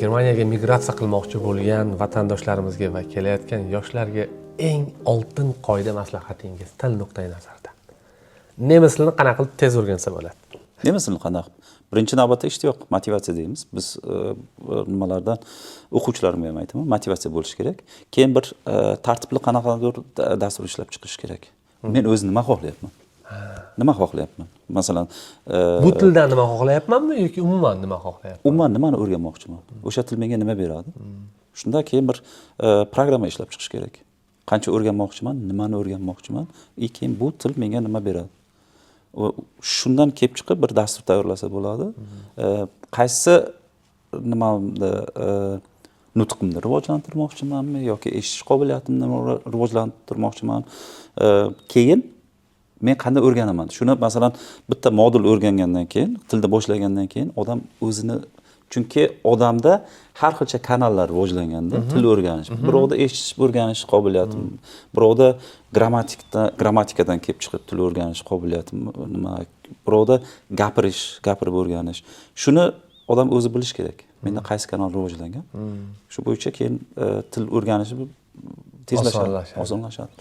Germaniyaga migratsiya qilmoqchi bo'lgan vatandoshlarimizga va kelayotgan yoshlarga eng oltin qoida maslahatingiz til nuqtai nazaridan. Nemis tilini qanaqa qilib tez o'rgansa bo'ladi? Nemis tilini qanaqa? Birinchi navbatda ishtiyoq, motivatsiya deymiz. Biz nimalardan o'quvchilarimga ham aytaman, motivatsiya bo'lishi kerak. Keyin bir tartibli qanaqadir dastur ishlab chiqish kerak. Men o'zim nima xohlayapman? Nima xohlayapman? Masalan, Bu tildan nima xohlayapmanmi yoki umuman nima xohlayapman? Umuman nimani o'rganmoqchiman? O'sha til menga nima beradi? Shunda keyin bir programma ishlab chiqish kerak. Qancha o'rganmoqchiman, nimani o'rganmoqchiman, и keyin bu til menga nima beradi? Shundan kelib chiqib bir dastur tayyorlasa bo'ladi. Qaysi nimamni, nutqimni rivojlantirmoqchimanmi yoki eshitish qobiliyatimni rivojlantirmoqchiman. Keyin men qanday o'rganaman? Shuni, masalan, bitta modul o'rgangandan keyin, tilni boshlagandan keyin odam o'zini, chunki odamda har xilcha kanallar rivojlanganda til o'rganish. Birovda eshitish, o'rganish qobiliyati, birovda grammatikadan kelib chiqib til o'rganish qobiliyati nima, birovda gapirish, gapirib o'rganish. Shuni odam o'zi bilishi kerak. Menda qaysi kanal rivojlangan? Shu bo'yicha keyin til o'rganishi tezlashadi, Osonlashadi. Osonlashadi.